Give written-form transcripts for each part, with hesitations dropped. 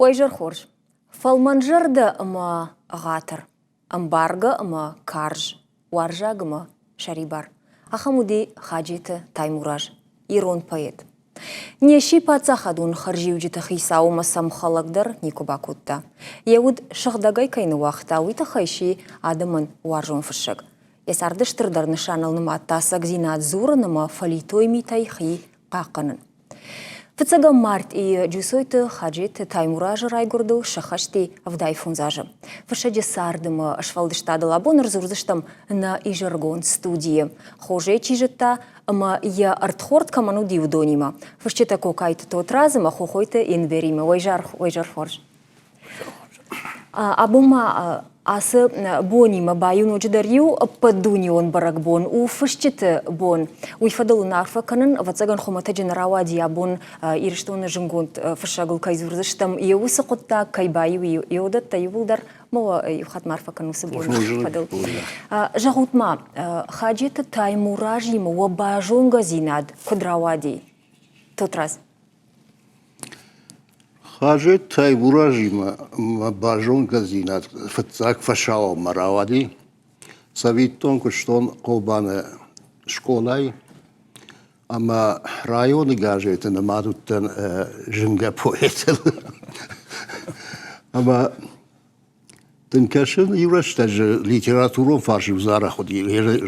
Уӕ изӕр хорз! Фӕлмӕнзӕрдӕ ӕмӕ ӕгъатыр, ӕмбаргӕ ӕмӕ карз, уарзаг ӕмӕ сӕрибар. Ахӕм уыди Хаджеты Таймураз, ирон поэт. Не сси паддзахадон хӕрзиуджыты хицау ӕмӕ сӕм хӕлӕг дӕр никуы бакодта. Йӕ уд сыгъдӕгӕй кӕй ныууагъта, уый тыххӕй сси адӕмӕн уарзон фыссӕг. Йӕ царды стырдӕр нысаныл нымадта ӕцӕгдзинад дзурын ӕмӕ фӕлитой митӕй хи хъахъхъӕнын. Фыццӕгӕм мартъийы Джусойты Хаджеты Таймуразы райгуырдыл сӕххӕсти 75 азы. Фыссӕджы цард ӕмӕ сфӕлдыстадыл абон ӕрдзурдзыстӕм нӕ изӕргонд студийы. Хорзӕй чи зыдта ӕмӕ йӕ ӕрдхорд кӕмӕн уыди, уыдонимӕ. Фысджытӕ Кокайты Тотрадз ӕмӕ Хохойты Энверимӕ. Уӕ хорз. Абон ма ацы бонимӕ баиу ноджыдӕр иу ӕппӕтдунеон бӕрӕгбон у фысджыты бон. Уый фӕдыл уынаффӕ кӕнын, ӕвӕццӕгӕн, хуымӕтӕджы нӕ рауади абон Ирыстоны зынгонд фыссӕгыл кӕй дзурдзыстӕм, йӕ уыцы хъуыддаг кӕй баиу и, уыдӕттӕ иууылдӕр ма иу хатт ма арфӕ кӕнын уыцы боны фӕдыл. Зӕгъут-ма, Хаджеты Таймуразимӕ уӕ базонгӕдзинад куыд рауади? Тотраз. Хаджет Таймуразимӕ мӕ базонгӕдзинад фыццаг фӕсауӕнмӕ рауади. Цӕвиттон, куыстон Хъобаны скъолайы ӕмӕ районы газеты нымад уыдтӕн зынгӕ поэтыл. Ӕмӕ дын кӕсын, иу рӕстӕджы литературон фарс-иу арӕх уыди.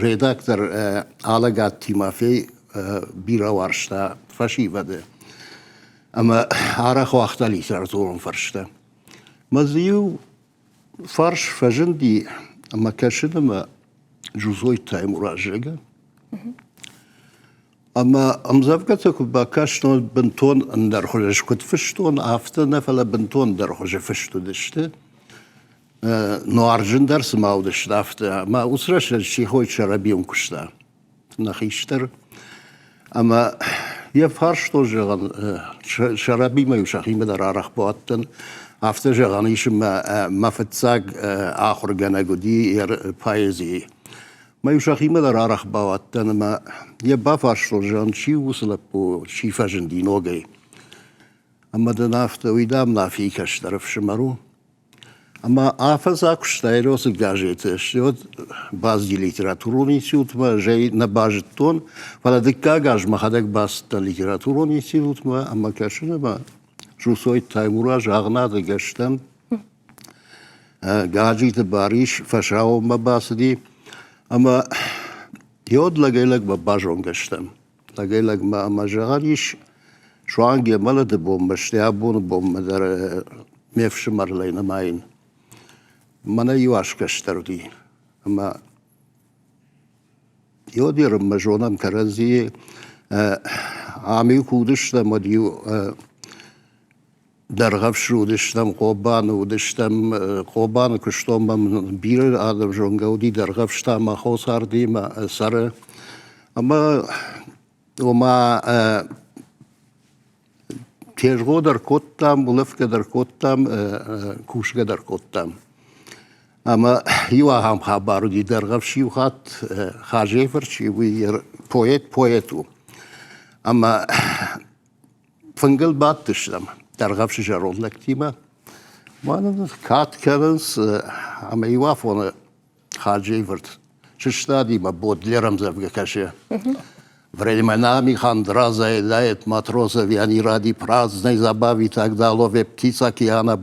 Редактор Алӕгат Тимофей бирӕ уарзта фӕсивӕды ӕмӕ арӕх уагъта литературон фӕрстӕ. Мӕ дзы иу фарс фӕзынди ӕмӕ кӕсын ӕмӕ Джусойты Таймураз, зӕгъгӕ. Ӕмӕ ӕмдзӕвгӕтӕ куы бакастон, бынтон ӕндӕр хуызы куыд фыстон, афтӕ нӕ, фӕлӕ бынтон ӕндӕр хуызы фыст уыдысты. Нуарджын дӕр цыма уыдысты, афтӕ. Ӕмӕ уыцы рӕстӕджы Сихойты Сӕрӕбион куыста, нӕ хистӕр. Ӕмӕ йӕ фарстон, зӕгъӕн, Сӕрӕбимӕ-иу сӕхимӕ дӕр арӕх бадтӕн. Афтӕ зӕгъӕн ис, ӕмӕ мӕ фыццаг ахуыргӕнӕг уыди поэзийы. Мӕ-иу сӕхимӕ дӕр арӕх бауадтӕн ӕмӕ йӕ бафарстон, зӕгъын, чи у уыцы лӕппу, чи фӕзынди ногӕй. Ӕмӕ дын афтӕ, уый, дам, Нафийы кӕстӕр ӕфсымӕр у. Ӕмӕ афӕдз акуыста Эросы газеты, стӕй бацыди литературон институтмӕ, зӕй нӕ базыдтон, фӕлӕ дыккаг аз мӕхӕдӕг бацыдтӕн литературон институтмӕ ӕмӕ кӕсын ӕмӕ Джусойты Таймураз Агънаты гӕстӕн Гаджиты Барис фӕсаууонмӕ бацыди ӕмӕ йод лӕгӕй-лӕгмӕ базонгӕ стӕм. Лӕгӕй-лӕгмӕ ӕмӕ зӕгъӕн ис, суанг йӕ мӕлӕты бонмӕ, стӕй абоны бонмӕ дӕр ме фсымӕрлӕй нымайын. Мӕнӕ иу аз кӕстӕр уыди ӕмӕ Йодерынмӕ зонӕм кӕрӕдзийы. Ам-иу куы уыдыстӕм, уӕд-иу Дӕргъӕвсы уыдыстӕм, Хъобаны уыдыстӕм. Хъобаны куыстон мӕм бирӕ адӕм зонгӕ уыди Дӕргъӕвстӕ мӕ хо царди мӕ цӕры. Ӕмӕ ома тезгъо дӕр кодтам, улӕфгӕ дӕр кодтам, кусгӕ дӕр кодтам. Ӕмӕ иу ахӕм хабар уыди Дӕргъӕвс иу хатт Хазейы фырт чи уый поэт поэт у. Ӕмӕ Фынгыл бадтыстӕм Дӕргъӕвсы зӕронд лӕгтимӕ. Мӕнӕн кад кӕнынц ӕмӕ иу афоны Хаджийы фырт сыстади мӕ Бодлер ӕмдзӕвгӕ кӕсы. Временами хандра заедает матросов, и они ради праздной забавы тогда ловят птиц океана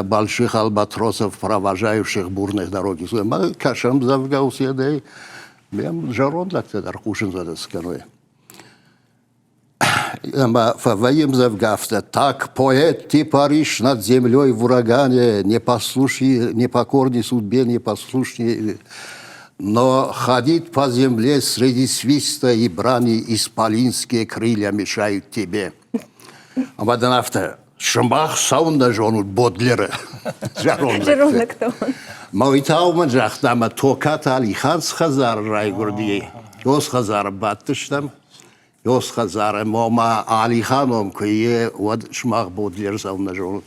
больших альбатросов, провожающих бурных дороги. Мӕ кӕсӕм ӕмдзӕвгӕ уседӕй, мӕм зӕронд лӕгтӕ дӕр хъусын кӕной. Ӕмӕ фӕвӕййӕм дзӕвгӕ афтӕ: Так поэт ты паришь над землей в урагане, не послушай, не покорный судьбе, не послушный, но ходить по земле среди свиста и брани исполинские крылья мешают тебе. Ӕмӕ дын афтӕ, сымах цӕуын нӕ зонут Бодлеры зӕронд лӕгты. Мӕ уый та уымӕн загъта, ӕмӕ Токаты Алихан цы хӕдзары райгуырди, уыцы хӕдзары бадтыстӕм. Ёс хӕдзары ома Алихан куы и, уӕд сымах Бодлер цӕуын нӕ зонут.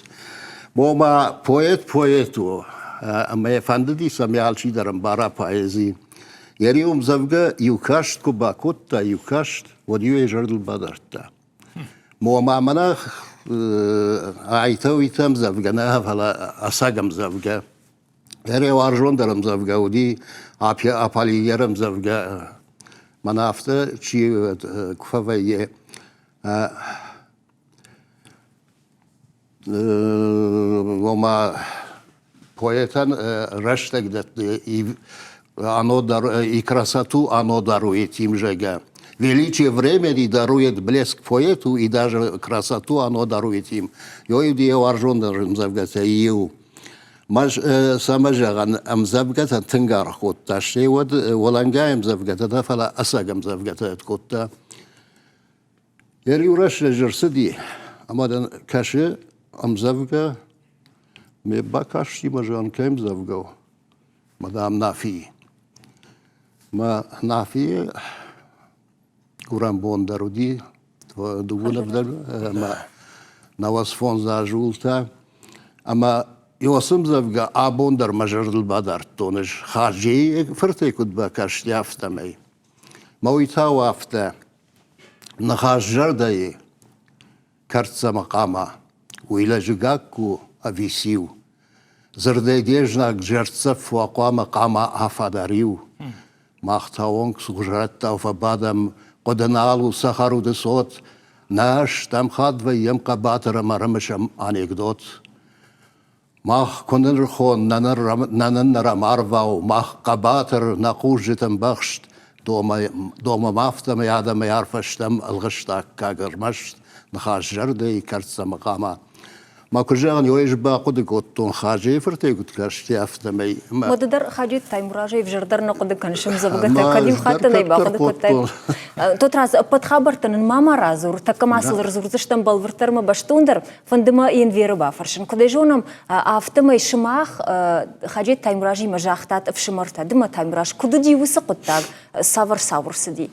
Ома поэт поэт у, ӕмӕ йӕ фӕндыди, цӕмӕй алчидӕр ӕмбара поэзи. Йӕ риуы ӕмдзӕвгӕ иу каст куы бакодта, иу каст, уӕд-иу йӕ зӕрдыл бадардта. Ома мӕнӕ Айтӕ-уйтӕ ӕмдзӕвгӕ нӕ, фӕлӕ ӕцӕг ӕмдзӕвгӕ. Ӕрӕ уарзондӕр ӕмдзӕвгӕ уыди Аполлинер ӕмдзӕвгӕ. Мӕнӕ афтӕ чи куы фӕвӕййы, ома поэтӕн рӕстӕг дӕтты оно и красоту оно дарует им, зӕгъгӕ. Величие времени дарует блеск поэту и даже красоту оно дарует им. Ёй йӕ уарзондӕр ӕмдзӕвгӕтӕй иу. Цӕмӕ зӕгъӕн, ӕмдзӕвгӕтӕ тынг аргъ кодта, стӕй уӕд уӕлӕнгай ӕмдзӕвгӕтӕ нӕ, фӕлӕ ӕцӕг ӕмдзӕвгӕтӕ кодта. Йӕ иу рӕстӕджы рцыди ӕмӕ дын кӕсы ӕмдзӕвгӕ, ме бакасти мӕ зӕгъын, кӕй ӕмдзӕвгӕ у? Мадам Нафи. Мӕ Нафийы гуырӕн бон дӕр уыди, дыууын ӕвдӕм ӕмӕ 95 азы уылтӕ. Ӕмӕ уыцы ӕмдзӕвгӕ абон дӕр мӕ зӕрдыл бадардтон ӕз, Хаджейы фыртӕй куыд бакасти, афтӕмӕй. Мӕ уый та у афтӕ. Ныхас зӕрдӕйы кӕрддзӕмы хъама, уый лӕджы гакк у ӕви циу? Дзырдӕй де знаг зӕрддзӕф уа хъуамӕ хъама афада риу. Мах та онг сугъзӕрӕттау фӕбадӕм, хъуыды нал у цӕхӕр уды цот. Нӕ стӕм хатт вӕййӕм хъӕбатыр ӕмӕ ӕрымысӕм анекдот. Мах куы нырхон, нӕ ныннӕрӕм арвау, мах хъӕбатыр, нӕ хъузджыты ӕмбӕхст, домӕм афтӕмӕй адӕмӕй арфӕ стӕм ӕлгъыстаккаг ӕрмӕст ныхас зӕрдӕйы кӕрддзӕмы хъама. Мӕ куы зӕгъын, ӕз бахъуыды кодтон Хаджейы фыртӕй куыд касти, афтӕмӕй. Уӕдӕ дӕр Хаджи Таймуразӕй ӕвзӕрдӕр нӕ хъуыды кӕныс ӕмдзӕвгӕтӕ, кӕд иу хатт нӕ бахъуыды кодтай. Тотрадз, ӕппӕт хабӕрттӕ нын ма ма радзур, тӕккӕ ма сыл ӕрдзурдзыстӕм бӕлвырддӕр ӕмӕ бӕстондӕр. Фӕнды мӕ Енверы бафӕрсын. Куыд ӕй зонӕм, афтӕмӕй сымах Хаджет Таймуразимӕ загътат ӕфсымӕртӕ. Ды мӕ Таймураз, куыд уыди уыцы хъуыддаг, цавӕр цау ӕрцыди?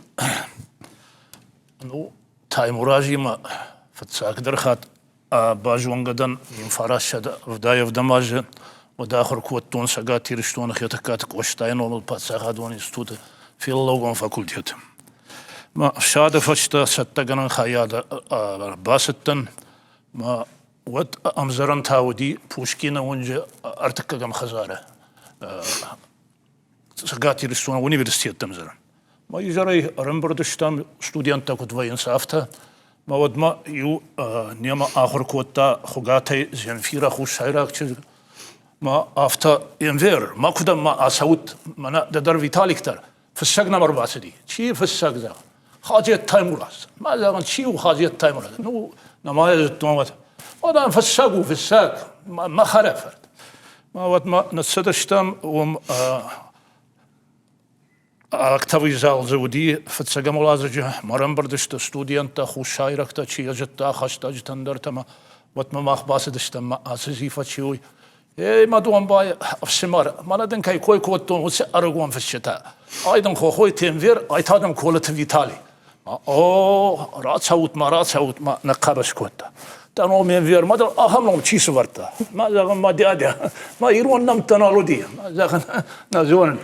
Ну, Таймуразимӕ фыццагдӕр хатт базонгӕ дӕн 1977 азы, уӕд ахуыр кодтон Цӕгат Ирыстоны Хетӕгкаты Къостайы номыл паддзахадон институты филологон факультеты. Мӕ ӕфсады фӕстӕ цӕттӕгӕнӕн хайады бацыдтӕн. Мӕ уӕд ӕмдзӕрӕн та уыди Пушкины уынджы ӕртыккӕгӕм хӕдзары Цӕгат Ирыстоны университетты ӕмдзӕрӕн. Мӕ изӕрӕй ӕрӕмбырд стӕм, студенттӕ куыд вӕййынц, афтӕ. Мӕ уӕдмӕ иу немӕ ахуыр кодта Хуыгатӕй Земфирӕ хуссайраг чызг. Мӕ афтӕ, Энвер, макуыдӕм ма ацӕут, мӕнӕ ды дӕр Виталик дӕр. Фыссӕг нӕм ӕрбацыди. Чи фыссӕг, зӕгъ? Хаджет Таймураз. Ма зӕгъын, чи у Хаджет Таймураз? Ну, нӕма йӕ зыдтон уӕд. Уӕд фыссӕг у, фыссӕг, мӕ хӕрӕфырт. Уӕд ма ныццыдыстӕм, уым актовый зал дзы уыди фыццӕгӕм уӕладзыджы. Ма ӕрӕмбырд сты студенттӕ, хуссайрӕгтӕ, чи йӕ зыдта, хӕстӕджытӕ, ӕндӕртӕ. Уӕд ма мах бацыдыстӕм, ма ацы Зифа чи у, Ей, мӕ домбай ӕфсымӕр, мӕнӕ дын кӕй кой кодтон, уыцы ӕрыгон фысджытӕ. Ай дын Хохойты Энвер, ай та дын Колыты Витали. О, рацӕут ма, рацӕут ма, ныхъхъӕбыс кодта. Дӕ ном Энвер, ма дыл ахӕм ном чи сывӕрдта? Мӕ зӕгъын, мӕ дядя, мӕ ирон нӕмттӕ нал уыди. Мӕ зӕгъын, нӕ зонын.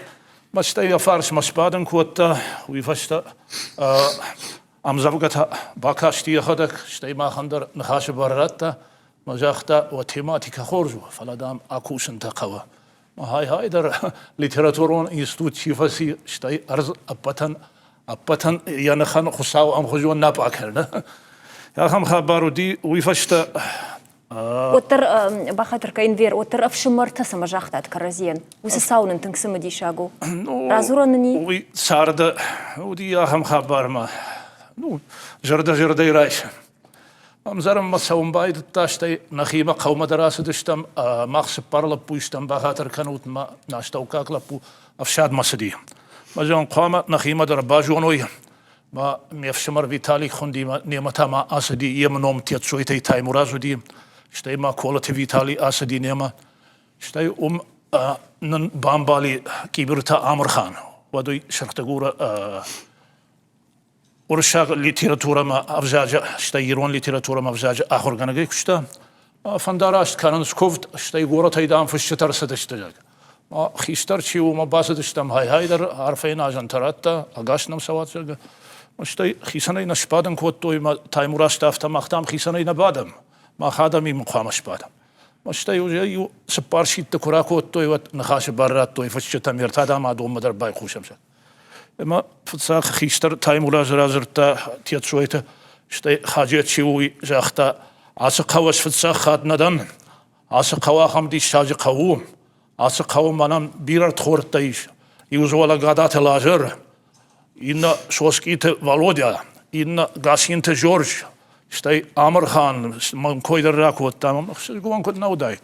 Мӕ стӕй йӕ фарсмӕ сбадын кодта, уый фӕстӕ ӕмдзӕвгӕтӕ бакасти йӕхӕдӕг, стӕй махӕн дӕр ныхасы бар радта. Мӕ загъта, уӕ тематикӕ хорз у, фӕлӕ, дам, акусынтӕ хъӕуы. Хай-хай дӕр литературон институт чи фӕци, стӕй ӕрдз ӕппӕтӕн, ӕппӕтӕн йӕ ныхӕн Хуыцау ӕмхуызон нӕ бакӕны. Ахӕм хабар уыди, уый фӕстӕ Уӕддӕр бахатыр кӕн, Вер, уӕддӕр ӕфсымӕртӕ цӕмӕ загътат кӕрӕдзийӕн? Уыцы цау нын тынг цымыдисаг у. Радзурӕн нын и? Уый царды уыди ахӕм хабармӕ. Ну, зӕрдӕ зӕрдӕй райсы. Ӕмдзӕрӕнмӕ цӕуын байдыдта, стӕй нӕхимӕ хъӕумӕ дӕр ацыдыстӕм. Мах цыппар лӕппуйы стӕм, бахатыр кӕнут, мӕ астӕуккаг лӕппу ӕфсадмӕ цыди. Мӕ зӕгъын, хъуамӕ нӕхимӕ дӕр базоной. Мӕ ме фсымӕр Виталий хуынди, немӕ та ма ацыди, йе мном Тетцойтӕй Таймураз уыди, стӕй ма Колыты Виталий ацыди немӕ. Стӕй уым нын бамбали Къибирты Амырхан. Уӕд уый Сырхдыгуры Уырыссаг литературӕмӕ ӕвзаджы, стӕй ирон литературӕмӕ ӕвзаджы ахуыргӕнӕгӕй куыста. Фӕндараст кӕнынц куывд, стӕй горӕтӕй, дам, фысджытӕ ӕрцыдысты. Хистӕр чи у, уымӕ бацыдыстӕм, хай-хай дӕр арфӕйы назӕнтӕ радта, ӕгас нӕм цӕуӕд, зӕгъгӕ. Стӕй хицӕнӕй нӕ сбадын кодтой, мӕ Таймуразтӕ афтӕ мах, дам, хицӕнӕй нӕ бадӕм. Мах адӕмимӕ хъуамӕ сбадӕм. Стӕй уже иу цыппар сидты куы ракодтой, уӕд ныхасы бар радтой фысджытӕм, ӕртӕ адӕмадонмӕ дӕр байхъусӕм. Ӕмӕ фыццаг хистӕр Таймураз радзырдта Тетцойты, стӕй Хаджет чи у, уый загъта, ацы хъӕуы ӕз фыццаг хатт нӕ дӕн, ацы хъӕу ахӕм диссаджы хъӕу у, ацы хъӕуы мӕнӕн бирӕ ртхордтӕ ис. Иу дзы Уӕлӕгадаты Лазӕр, иннӕ Соскъиты Валодя, иннӕ Гасинты Жорж, стӕй Амырхан, мӕн кой дӕр ракодта, ӕхсызгон куыд нӕ уыдаид.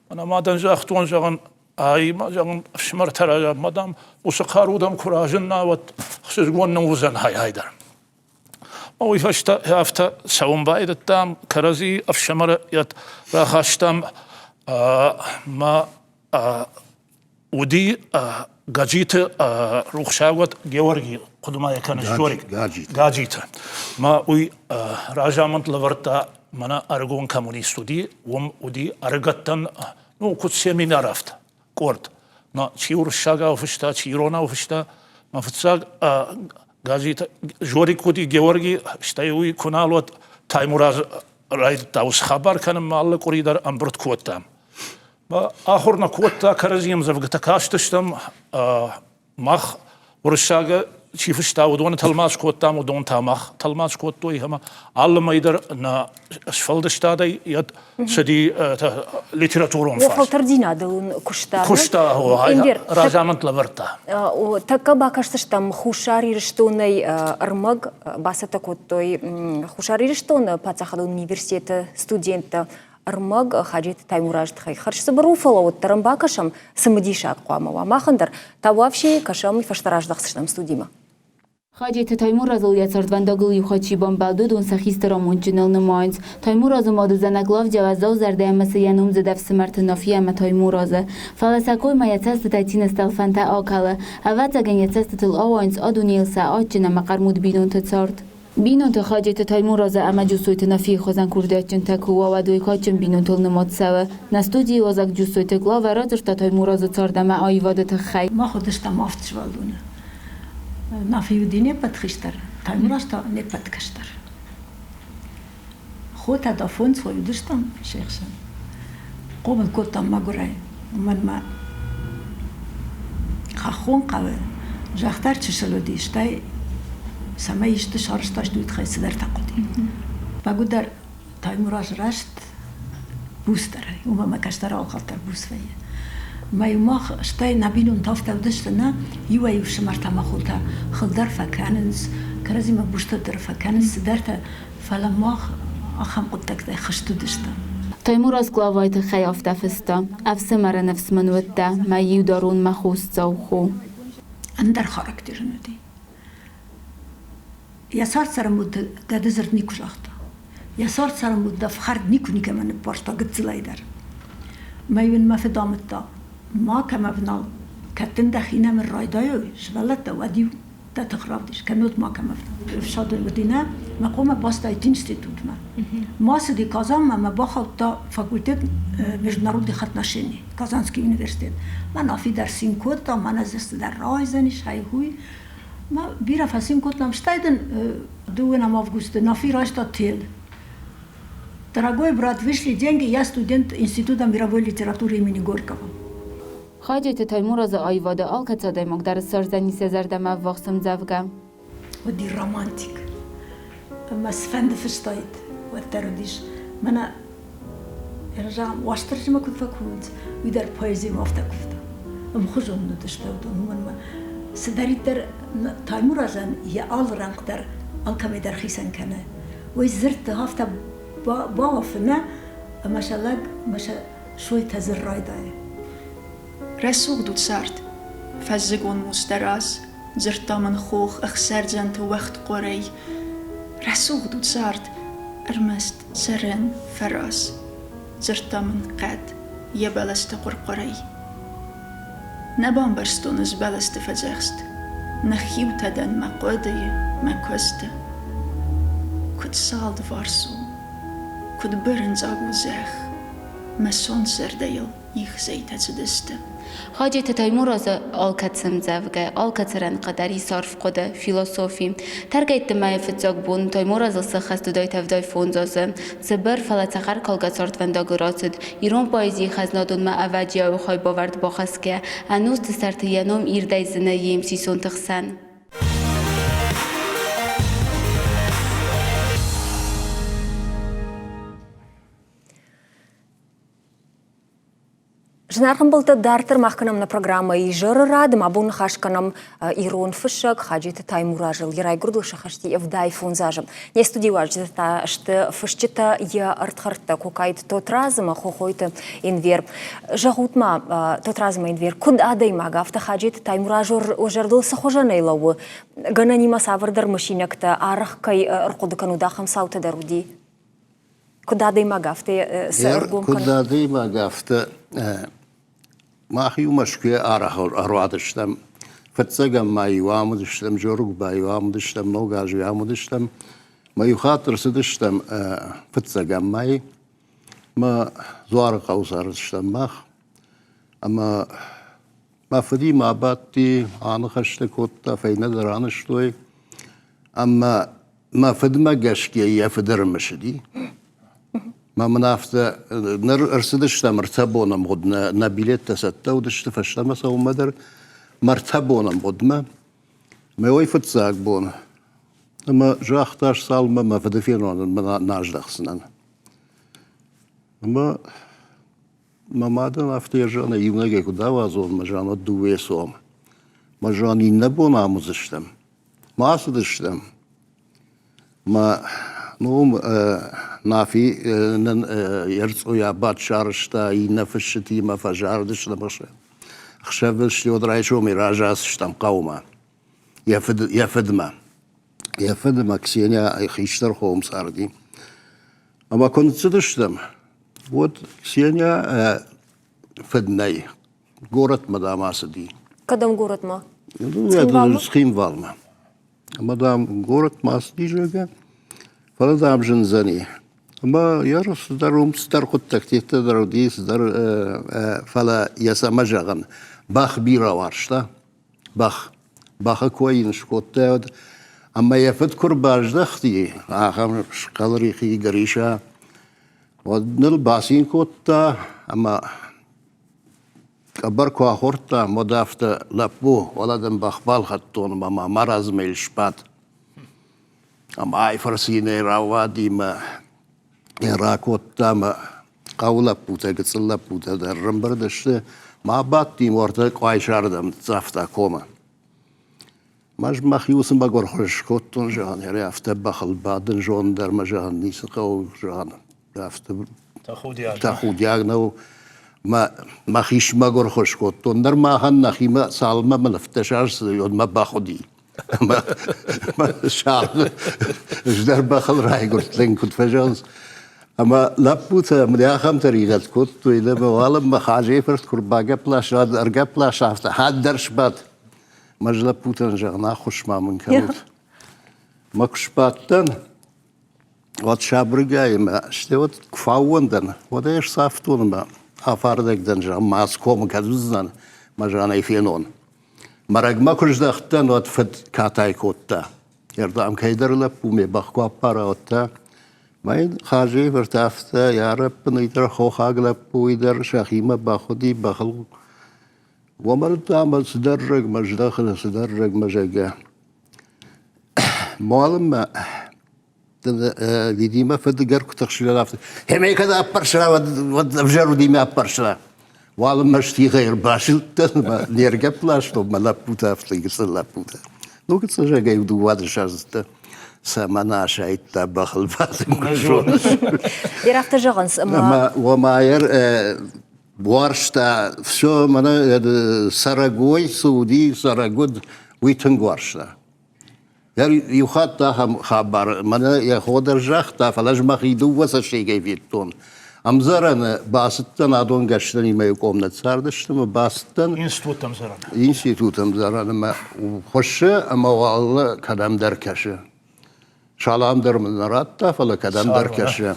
Мӕнӕ мадӕн загътон, зӕгъын, ай ма, зӕгъын, ӕфсымӕртӕ разӕгмӕ, дам, уыцы хъару дӕм куы разына, уӕд ӕхсызгон нын уыдзӕн хай-хай дӕр. Уый фӕстӕ афтӕ цӕуын байдыдтам, кӕрӕдзи ӕфсымӕры рахастам мӕ уыди Гаджиты рухсагуат Георги, хъуыды ма йӕ кӕныс, Жорик? Гаджиты. Мӕ уый разамынд лӕвӕрдта мӕнӕ ӕрыгон коммунист уыди, уым уыди ӕрыгӕттӕн, ну, куыд семинар афтӕ. къорд. Но чи уырыссагау фыста, чи иронау фыста. Мӕ фыццаг газет Жорик уыди Георги, стӕй уый куы нал уыд, Таймураз райдыдта уыцы хабар кӕнынмӕ алы къуыри дӕр ӕмбырд кодтам. Ахуыр нӕ кодта, кӕрӕдзи ӕмдзӕвгӕтӕ кастыстӕм, Мах уырыссаг чи фыста, уыдоны тӕлмац кодтам, уыдон та мах тӕлмац кодтой ӕмӕ алы мӕй дӕр нӕ сфӕлдыстадӕй цыди литературон фарс. Фӕлтӕрдзинадыл ын куыста. Куыста, разамынд лӕвӕрдта. Тӕккӕ бакӕсдзыстӕм Хуссар Ирыстонӕй ӕрмӕг бацӕттӕ кодтой Хуссар Ирыстоны паддзахадон университеты студенттӕ ӕрмӕг Хаджеты Таймуразы тыххӕй хӕрзцыбыр у, фӕлӕ уӕддӕр ӕм бакӕсӕм, цымыдисаг хъуамӕ уа. Махӕн дӕр табуафси кӕсӕм, уый фӕстӕ раздӕхдзыстӕм студимӕ. Хаджеты Таймуразыл йӕ цардвӕндагыл иу хатт чи бамбӕлд, уыдон сӕ хистӕр амондджыныл нымайынц. Таймуразы мады зӕнӕг Клавдия уӕззау зӕрдӕ ӕмӕ цы йӕ номдзыд ӕфсымӕрты Нафи ӕмӕ Таймуразы. Фӕлӕ сӕ коймӕ йӕ цӕстытӕй цины стӕлфӕнтӕ акӕлы. Ӕвӕццӕгӕн йӕ цӕстытыл ауайынц а дунейыл сӕ адджын ӕмӕ хъӕрмуд бинонты цард. Бинонты Хаджеты Таймуразы ӕмӕ Джусойты Нафийы хуызӕн курдиатджынтӕ куы уа, уӕд уый кадджын бинонтыл нымад цӕуы. Нӕ студийы уазӕг Джусойты Клавӕ радзырдта Таймуразы цард ӕмӕ аивады тыххӕй. Мах уыдыстӕм авд сывӕллоны. Нафи уыди не ппӕт хистӕр, Таймураз та не ппӕт кӕстӕр. Хотӕ да фондз хойы уыдыстӕм се хсӕн. Хъомыл кодтам мӕгуырӕй, уымӕн мӕ хӕххон хъӕуы зӕхх дӕр чысыл уыди, стӕй цӕмӕй исты сарӕзтаст, уый тыххӕй цыдӕртӕ хъуыди. Бӕгуыдӕр Таймураз раст буцдӕрӕй, уымӕн мӕ кӕстӕр алхатт дӕр буц вӕййы. Мӕ мах стӕй нӕ бинонтӕ афтӕ уыдысты, нӕ иуӕй-иу фсымӕртӕ ӕмӕ хотӕ хыл дӕр фӕкӕнынц, кӕрӕдзимӕ бустӕ дӕр фӕкӕнынц цыдӕртӕ, Фӕлӕ мах ахӕм хъуыддӕгтӕй хызт уыдыстӕм. Таймураз Клавайы тыххӕй афтӕ фыста: Ӕфсымӕры ныфс мын уыдтӕ, мӕ иударон мӕ хосдзау хо. Ӕндӕр характер ын уыди. Йӕ цард-цӕрӕнбонты гӕды дзырд никуы загъта. Йӕ цард-цӕрӕнбонты ӕфхӕрд никуы никӕмӕн ныббарста гыццылӕй дӕр. Мӕ-иу ын мӕ фыд амыдта, макӕмӕ внал, кӕд дын дӕхи нӕмын райдайой сывӕллӕттӕ, уӕд-иу дӕ тых равдис, кӕннод макӕмӕ ӕфсадон уыди нӕ, мӕ хъомӕ бастайт институтмӕ. Ма цыди Казанмӕ, мӕ бахаудта факультет международных отношений, Казанский университет. Мӕ Нафи дӕр цин кодта, мӕнӕ дзы цыдӕр рауайдзӕнис, ай-хуй. Мӕ бирӕ фӕцин кодтам, стӕй дын дыууынӕм августы Нафи райста тел. Дорогой брат, вышли деньги, я студент Института мировой литературы имени Горького. Хаджеты Таймуразы аивады алкӕцы адӕймаг дӕр ссардзӕни сӕ зӕрдӕмӕ ӕввахс ӕмдзӕвгӕ. Уыди романтик. Ӕмӕ цыфӕнды фыстаид, уӕддӕр уыдис. Мӕнӕ зӕгъӕм, Уастырджимӕ куыд фӕкувынц, уый дӕр поэзимӕ афтӕ куывта. Ӕмхуызон уыдысты уыдон, уымӕн ӕмӕ цыдӕриддӕр Таймуразӕн йӕ алы рӕнхъ дӕр алкӕмӕй дӕр хицӕн кӕны. Уый дзырдты афтӕ бауафы нӕ, ӕмӕ сӕ лӕг ӕмӕ сӕ Суйтӕ дзы райдайы. Рӕсугъд у цард, фӕззыгон мустӕ раз, дзырдта мын хох ӕхсӕрдзӕнты уӕгъдхъуырӕй. Рӕсугъд у цард, ӕрмӕст цӕрӕн фӕраз, дзырдта мын хъӕд йӕ бӕлӕсты хъуыр-хъуырӕй. Нӕ бамбӕрстон ӕз бӕлӕсты фӕдзӕхст, Ныххиутӕ дӕн мӕ хъуыдыйы, мӕ куысты. Куыд салдварс у, куыд бырынцъаг у зӕхх, мӕ сонт зӕрдӕйыл. Их зӕйтӕ цыдысты. Хаджеты Таймуразы алкӕцы ӕмдзӕвгӕ, алкӕцы рӕнхъы дӕр ис арф хъуыды, философи. Тӕргӕйтты мӕйы фыццаг бон Таймуразыл сӕххӕст уыдаид 75 азы. Цыбыр, фӕлӕ цӕхӕркалгӕ цардвӕндагыл рацыд, ирон поэзийы хӕзнадонмӕ ӕвӕджиауы хайбавӕрд бахӕсгӕ, ӕнусты сӕрты йӕ ном ирдӕй зыны йе мсисонты хсӕн. Зынаргъ ӕмбӕлттӕ, дарддӕр мах кӕнӕм нӕ программӕ «Изӕры рад». Ма бон ныхас кӕнӕм ирон фыссӕг Хаджеты Таймуразыл. Йӕ райгуырдыл сӕххӕсти 75 азы. Не студийы уазджытӕ та сты фысджытӕ йӕ ӕрдхӕрдтӕ Кокайты Тотрадз ӕмӕ Хохойты Энвер. Зӕгъут-ма, Тотрадз ӕмӕ Энвер, куыд адӕймаг, афтӕ Хаджеты Таймураз уӕ зӕрдыл цы хуызӕнӕй лӕууы? Гӕнӕнимӕ цавӕрдӕр мысинӕгтӕ арӕх кӕй ӕрхъуыды кӕнут, ахӕм цаутӕ дӕр уыди? Куыд адӕймаг, афтӕ цы ӕргом Куыд адӕймаг, афтӕ мах-иу Мӕскуыйӕ арӕх ӕруадыстӕм. Фыццӕгӕм ма-иу ам уыдыстӕм, Джоргуыба-иу ам уыдыстӕм, Ног аз-иу ам уыдыстӕм. Мӕ иу хатт ӕрцыдыстӕм фыццӕгӕм мӕй. Мӕ Дзуарыхъӕуы цардыстӕм мах. Ӕмӕ мӕ фыдимӕ абадти, аныхӕстӕ кодта, фӕйнӕ дӕр анызтой. Ӕмӕ мӕ фыдмӕ гӕсгӕ йӕ фыд ӕрымысыди. Мӕ мын афтӕ, ныр ӕрцыдыстӕм ӕртӕ боны ӕмгъуыд, нӕ, нӕ билеттӕ цӕттӕ уыдысты фӕстӕмӕ цӕуынмӕ дӕр, мӕ ӕртӕ боны ӕмгъуыдмӕ. Мӕ уый фыццаг бон. Ӕмӕ загъта, цалынмӕ мӕ фыды фенон, мӕ нӕ аздӕхдзынӕн. Ӕмӕ мӕ мадӕн афтӕ йӕ зӕгъын, иунӕгӕй куыд ауадзон, мӕ зӕгъын, уӕд дыууӕ цом. Мӕ зӕгъын, иннӕ бон ам уыдзыстӕм. Ма ацыдыстӕм. Мӕ ном Нафи нын Ерцъойӕ бадт сарӕзта, иннӕ фысджытимӕ фӕзардыстӕм ӕхсӕвы стӕй райсомӕй разы ацыдыстӕм хъӕумӕ йӕ фыд, йӕ фыдмӕ. Йӕ фыдмӕ Ксения хистӕр хом царди. Ӕмӕ куы ныццыдыстӕм, уӕд Ксения фыд нӕй. Горӕтмӕ, дам, ацыди. Кӕдӕм горӕтмӕ? Цхинвалмӕ? Цхинвалмӕ. Ӕмӕ, дам, горӕтмӕ ацыди, зӕгъгӕ, фӕлӕ, дам, зындзӕни. Ӕмӕ йӕ цыдӕр уым цыдӕр хъуыддӕгтӕ дӕр уыди, цыдӕр, фӕлӕ йӕ цӕмӕ зӕгъын, бӕх бирӕ уарзта. Бӕх. Бӕхы кой йын скодта, ӕмӕ йӕ фыд куы рбаздӕхти, ахӕм схъӕлрихи Гриша, уӕд ныл бацин кодта ӕмӕ Къӕбӕр куы ахордтам, уӕд афтӕ, лӕппу, уӕлӕ дын бӕх балхӕдтон ӕмӕ ма мӕ размӕ сбад. Ӕмӕ ай фӕрцы йын ӕй рауади мӕ йӕ ракодта мӕ хъӕуы лӕппутӕ, гыццыл лӕппутӕ дӕр ӕрӕмбырд сты. Ма бадти уӕртӕ къуайсардӕм ныццавта комы. Ӕз мӕхи уыцы мӕгуырхуыз скодтон, зӕгъын, ӕри афтӕ бӕхыл бадын зон дӕр мӕ, зӕгъын, ницы хъӕуы, зӕгъын, афтӕ тӕхудиаг нӕу. Мӕ мӕхи смӕгуырхуыз кодтон. Ныр махӕн нӕхимӕ цалынмӕ мын ӕфтдӕс азы уӕдмӕ бахъуыди. Ӕмӕ саргъы ӕз дӕр бӕхыл райгуырдтӕн, куыд фӕзӕгъынц. Ӕмӕ лӕппутӕ мын ахӕм тӕригъӕд кодтой, ӕмӕ уалынмӕ Хазейы фырт куы рбагӕпп ласа, ӕргӕпп ласа, афтӕ хатт дӕр сбад. Мӕ лӕппутӕн зӕгъын, ӕххуыс ма мын кӕнут. Мӕ куы сбадтӕн, уӕд сабыргай ӕмӕ стӕй уӕд куы фӕаууон дӕн, уӕд ӕй ӕрцавтон ӕмӕ афардӕг дӕн, зӕгъын, мӕ комы кӕд уыдзынӕн, мӕ зӕгъын ӕй фенон. Мӕ рӕгмӕ куы здӕхтӕн, уӕд фыд катай кодта. Ӕрдӕм кӕйдӕр лӕппу ме бӕх куы аппара, уӕд та мӕ йын Хазийы фырт афтӕ, йарӕппын, уый дӕр хохаг лӕппу, уый дӕр сӕхимӕ бахуыди бӕхыл Уомӕн ӕма цидӕр рӕгмӕ здӕхын, цидӕр рӕгмӕ, зӕгъгӕ. Уалынмӕ видимӕ фыдыгӕр куы тыхсыгӕн афтӕ, Хемӕ кӕд аппӕрсра, уӕд, уӕд ӕвзӕр уыди мӕ аппӕрсра. Уалынмӕ стигъӕй ӕрбазылдтӕн ӕмӕ не ргӕпп ластон мӕ лӕппутӕ афтӕ гыццыл лӕппутӕ. Ну, гыццыл зӕгъгӕ, иу дыууадӕсаздзыдтӕ цӕмӕн асайдта бӕхыл бадын куы зоныс. Ер афтӕ зӕгъынц, ӕмӕ Ӕмӕ уомӕ уарзта все, мӕнӕ цӕрӕгой цы уыди, цӕрӕгуыд, уый тынг уарзта. Иу хатт ахӕм хабар, мӕнӕ йӕ хо дӕр загъта, фӕлӕ ӕз мӕхи дыууӕ цӕссыгӕй федтон. Ӕмдзӕрӕны бацыдтӕн, адон гӕстӕнимӕ иу къомнӕт цардысты ӕмӕ бацыдтӕн. Институт ӕмдзӕрӕны. Институт ӕмдзӕрӕны мӕ хуыссы ӕмӕ уал кӕдӕмдӕр кӕсы. Салам дӕр мын нӕ радта, фӕлӕ кӕдӕмдӕр кӕсы.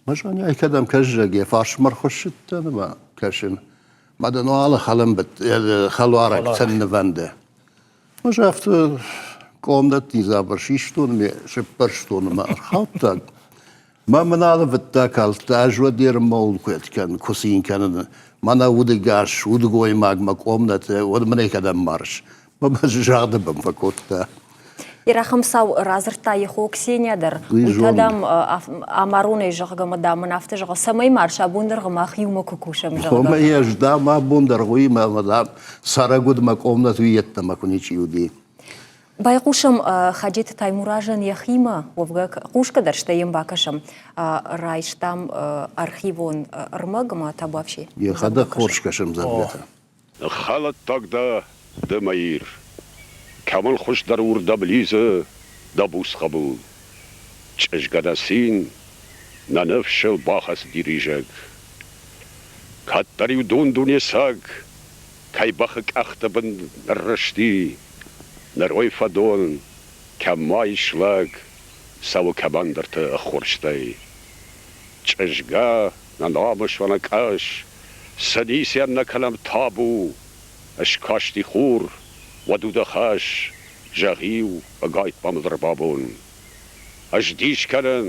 Мӕ зоняй кӕдӕм кӕсзӕг, йӕ фарсмӕ рхуыссыдтӕн ӕмӕ кӕсын. Мӕ дын алы хӕлуарӕг цӕн нывӕнды. Ӕз афтӕ къомнӕтти дзабыр систон ме сыппӕрстон ӕмӕ ӕрхаудтӕн. Мӕ мын алывыдтӕ калдта, ӕз уӕд ермӕуыл куы кӕн, куы цин кӕнын. Мӕнӕ удыгас, удгоймаг мӕ къомнӕты, уӕд мын ӕй кӕдӕм марыс? Мӕ мӕ загъды бын фӕкодта. Ирахӕм цау радзырдта йӕ хо Ксения дӕр. Уый та, дам, амаронӕй, зӕгъгӕ, мӕ, дам, мын афтӕ зӕгъы, цӕмӕй марс абон дӕргъы мах иумӕ куы кусӕм, зӕгъгӕ. Хомӕ ӕз, дам, абон дӕргъы уыимӕ, ӕмӕ, дам, цӕрӕг уыд мӕ къомнӕт уый йеддӕмӕ куы ничи уыди. Байхъусӕм Хаджеты Таймуразӕн йӕхимӕ, уӕвгӕ хъусгӕ дӕр стӕй йӕм бакӕсӕм. Райстам архивон ӕрмӕг ӕмӕ табуафси. Йӕхӕдӕг хорз кӕсӕм дзӕвгӕтӕ. Ныххӕлӕттаг дӕ ды, мӕ Ир, Кӕмӕн хуыздӕр уырдӕм лидзы дӕ буц хъӕбул. Чызгӕ дӕ цин, нӕ ныфсыл бахӕцыди ризӕг. Кӕддӕр-иу дун-дуне саг кӕй бӕхы къӕхты бын ныррызти, Ныр уый фӕдон, кӕм ма ис лӕг, цӕуы кӕмӕндӕрты ӕххуырстӕй. Чызгӕ, нӕ намыс уӕ къӕс, Цӕдисӕн нӕ кӕнӕм табу, Ыскасти хур, уӕд у дӕ хӕс, Зӕгъ-иу, ӕгайтма мыл ӕрбабон. Ӕз дис кӕнын,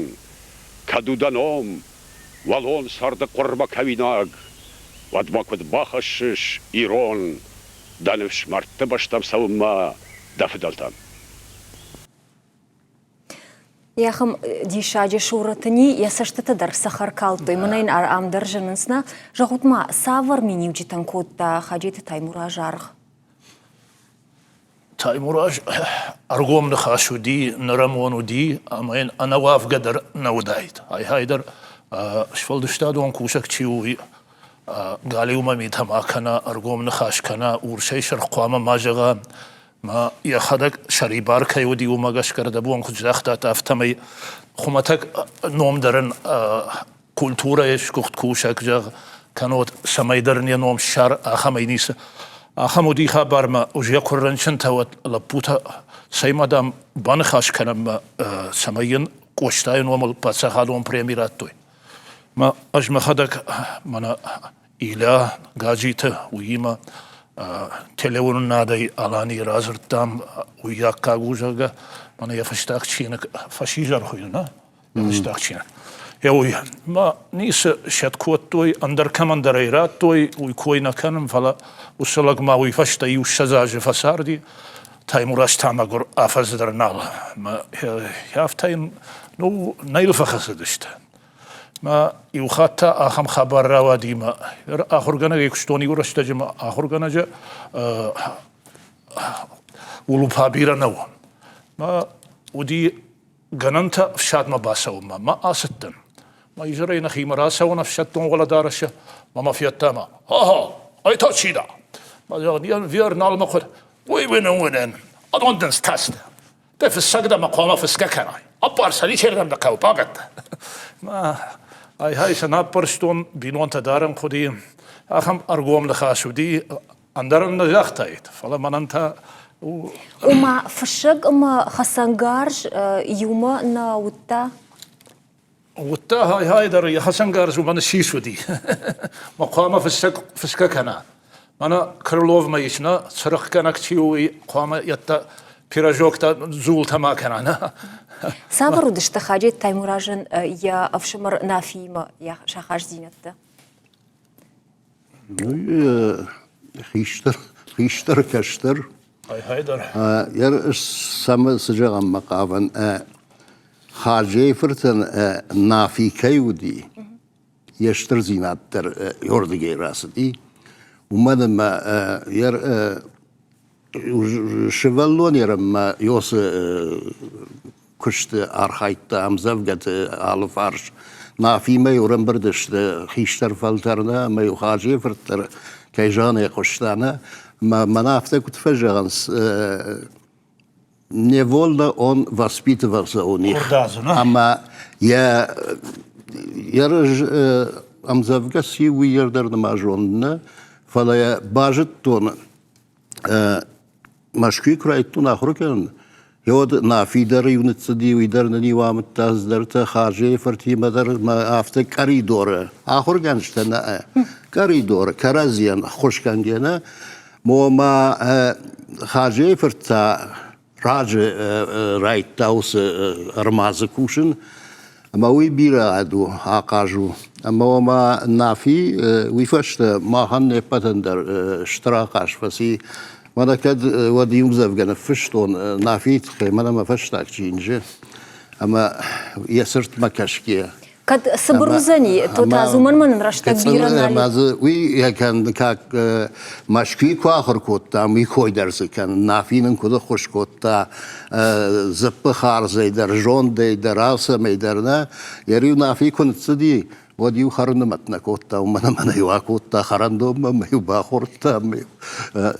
кӕд у дӕ ном, Уӕлон царды хъуырмӕ кӕуинаг, Уӕд ма куыд бахӕссыс, ирон, Дӕ ныфс мӕрдты бӕстӕм цӕуынмӕ дӕ фыдӕлтӕм? Йӕхӕм диссаджы сурӕты ни йӕ цӕстытӕ дӕр цӕхӕр калдтой. Мӕнӕ йын ам дӕр зынынц нӕ. Зӕгъут ма, цавӕр миниуджытӕн кодта Хаджеты Таймураз аргъ? Таймураз ӕргом ныхас уыди, нӕрӕмон уыди ӕмӕ йын ӕнӕуӕвгӕ дӕр нӕ уыдаид. Ай-гьай дӕр сфӕлдыстадон кусӕг чи у, уый галиумӕ митӕ ма кӕна, ӕргом ныхас кӕна, урсӕй сырх хъуамӕ ма зӕгъа, Мӕ йӕхӕдӕг сӕрибар кӕй уыди, уымӕ гӕсгӕ рдӕбон куыд загътат, афтӕмӕй хуымӕтӕг ном дӕр ын культурӕйы сгуыхт кусӕг, зӕгъ, кӕнод, цӕмӕйдӕр ын йӕ ном ссар, ахӕмӕй ницы. Ахӕм уыди хабармӕ, уже куы рынчынтӕ, уӕд лӕппутӕ, цӕй-ма, дам, баныхас кӕнӕм, цӕмӕй йын Къостайы номыл паддзахадон преми радтой. Мӕ ӕз мӕхӕдӕг мӕнӕ Илья Гаджиты, уыимӕ телеуынынадӕй Аланийы радзырдтам, уый аккаг у, зӕгъгӕ, мӕнӕ йӕ фӕстаг чиныг фӕсизӕр хуыйны, нӕ? Йӕ фӕстаг чиныг. Йӕ уый ма ницы сӕт кодтой, ӕндӕр кӕмӕндӕр ӕй радтой, уый кой нӕ кӕнын, фӕлӕ уыцы лӕг ма уый фӕстӕ иу 20 азы фӕцарди, Таймураз та мӕгуыр афӕдз дӕр нал. Афтӕ йын, ну, нӕ йыл фӕхӕцыдысты. Мӕ иу хатт та ахӕм хабар рауади мӕ ахуыргӕнӕгӕй куыстон иу рӕстӕджы мӕ ахуыргӕнӕджы улупа бирӕ нӕу. Мӕ уыди гӕнӕнтӕ ӕфсадмӕ бацӕуынмӕ. Мӕ ацыдтӕн. Мӕ изӕрӕй нӕхимӕ рацӕуын ӕфсӕддон уӕлӕдарӕсы, мӕ мӕ федта ӕмӕ ха-ха, ай та чи дӕ? Мӕ зӕгъын, вер нал мӕ хъуыд. Уый уынын уынын, адон дын стӕсты. Дӕ фыссӕг дӕ мӕ хъуамӕ фысгӕ кӕнай. Аппар сӕ ничердӕм дӕ хъӕуы пагӕттӕ. Ай-хай сӕ наппӕрстон, бинонтӕ дарын хъуыди. Ахӕм ӕргом ныхас уыди, ӕндӕр ын нӕ загътаид, фӕлӕ мӕнӕн та Ома фыссӕг ӕмӕ хӕцӕнгарз иумӕ нӕ уыдта? Уыдта хай-хай дӕр йӕ хӕцӕнгарз уымӕн сис уыди. Мӕ хъуамӕ фыссӕг фысгӕ кӕна. Мӕнӕ Крыловмӕ ис, нӕ цырыхъгӕнӕг чи у, уый хъуамӕ йедтӕ пирожоктӕ, дзултӕ ма кӕна, нӕ? Цавӕр уыдысты Хаджет Таймуразӕн йӕ ӕфсымӕр Нафиимӕ йӕ сахаздзинӕдтӕ? Ну, хистӕр, хистӕр, кӕстӕр. Ай-хай дӕр. Цӕмӕ цы зӕгъӕм мӕ хъавӕн, Хаджейы фыртӕн Нафи кӕй уыди, йе стырдзинад дӕр уырдыгӕй рацыди, уымӕн ӕмӕ йӕ сывӕллон ерынмӕ Иосы куысты архайдта ӕмдзӕвгӕты алыфарс. Нафимӕ-иу ӕрӕмбырд сты хистӕр фӕлтӕр нӕ ӕмӕ-иу Хаджийы фырт дӕр, кӕй зӕгъын ӕй хъуыста нӕ. Ӕмӕ мӕнӕ афтӕ куыд фӕзӕгъынц, невольно он воспитывался у них. Ӕмӕ йӕ йӕ ӕмдзӕвгӕ ци, уый дӕр нӕма зонын нӕ, фӕлӕ йӕ базыдтон Мӕскуыйы куы райдыдтон ахуыр кӕнын, Уӕд Нафи дӕр-иу ныццыди, уый дӕр нын-иу амыдта цыдӕртӕ Хазейы фыртимӕ дӕр мӕ афтӕ къӕридоры ахуыргӕнджытӕ нӕ къӕридоры кӕрӕдзийӕн ӕххуысгӕнгӕ нӕ ма Хазейы фырт та раджы райдта уыцы ӕрмадзы кусын, ӕмӕ уый бирӕ ад у, ахъаз у. Ӕмӕ ома Нафи уый фӕстӕ махӕн не ппӕтӕн дӕр стыр ахъаз фӕци. Мӕнӕ кӕд уӕд иу ӕмдзӕвгӕ ныффыстон Нафийы тыххӕй, мӕнӕ мӕ фӕстаг чиныджы, ӕмӕ йӕ цыртмӕ кӕсгӕ Кӕд цыбыр уыдзӕни, то та уымӕн мӕ нын рӕстӕг бирӕ нал Ӕмӕ дзы уый как Мӕскуыйы куы ахуыр кодтам, уый кой дӕр дзы кӕнын. Нафи нын куыд ӕххуыс кодта дзыппы хардзӕй дӕр, зондӕй дӕр, алцӕмӕй дӕр нӕ. Йӕ риу Нафи куы ныццыди, уӕд иу хӕрыны мӕт нӕ кодта, уымӕн ӕмӕ нӕ-иу акодта хӕрӕндонмӕ, ӕмӕ-иу бахордта.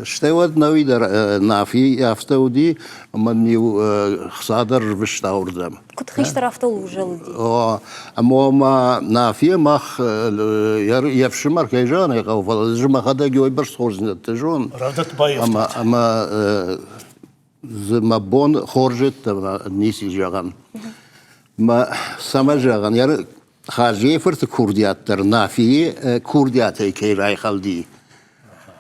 Стӕй уӕд нӕуи дӕр Нафи афтӕ уыди, ӕмӕ иу хца дӕр рвыста уырдӕм. Куыд хистӕр, афтӕ узӕлыди. Ӕмӕ ма Нафийӕ мах йе фсымӕр кӕй зӕгъын ӕй хъӕуы, фӕлӕ дзы мӕхӕдӕг уыйбӕрц хорздзинӕдтӕ зон. Рӕвдыд баййӕфтат. Ӕмӕ дзы мӕ бон хорз йеддӕмӕ ницы зӕгъӕн. Мӕ цӕмӕ зӕгъӕн, Хазийы фырты курдиат дӕр Нафийы курдиатӕй кӕй райхӕлди,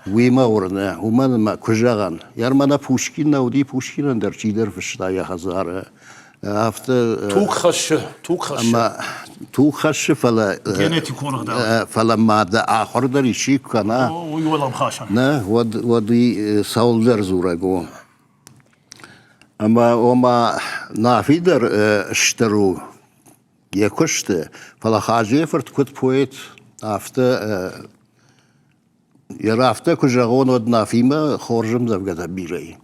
уый мӕ уырны, уымӕн ӕмӕ куы зӕгъӕн, йӕ мӕнӕ Пушкин нӕ уыди, Пушкинӕн дӕр чидӕр фыста йӕ хӕдзары. Афтӕ туг хӕссы, туг хӕссы. Ӕмӕ туг хӕссы, фӕлӕ генетикон ӕгъдау. Фӕлӕ ма дӕ ахуыр дӕр исчи куы кӕна, уый уӕлӕмхасӕн. Нӕ, уӕд уӕд уый цӕуылдӕр дзурӕг у. Ӕмӕ ома Нафи дӕр стыр у йӕ куысты, фӕлӕ Хазийы фырт куыд поэт, афтӕ йӕ афтӕ куы зӕгъон, уӕд Нафимӕ хорз ӕмдзӕвгӕтӕ бирӕ и.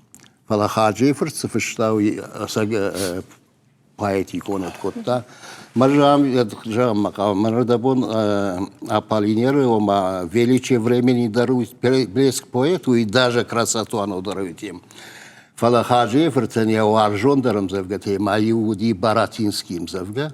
Фӕлӕ Хаджийы фырт цы фыста, уый ӕцӕг поэтикон кодта. Мӕ зӕгъын мӕ хъӕуы, мӕ рдӕбон Аполлинеры, ома величие времени дарует блеск поэту и даже красоту оно дарует им. Фӕлӕ Хаджийы фыртӕн йӕ уарзондӕр ӕмдзӕвгӕтӕй ма иу уыди Баратинскийы ӕмдзӕвгӕ.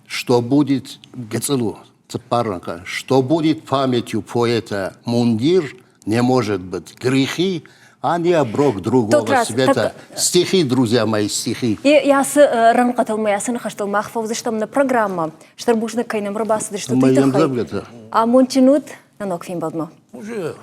Что будет, гыцъыл у, цыппар рӕнхъы, что будет памятью поэта мундир, не может быть грехи, а не оброк другого Тотраз, света. Стихи, друзья мои, стихи. Ацы рӕнхъытыл ма ацы ныхӕстыл мах фӕуыдзыстӕм нӕ программӕ. Стыр бузныг, кӕй нӕм ӕрбацыдыстут, уый тыххӕй. Амондджын ут нӕ ног фембӕлдмӕ. Уже.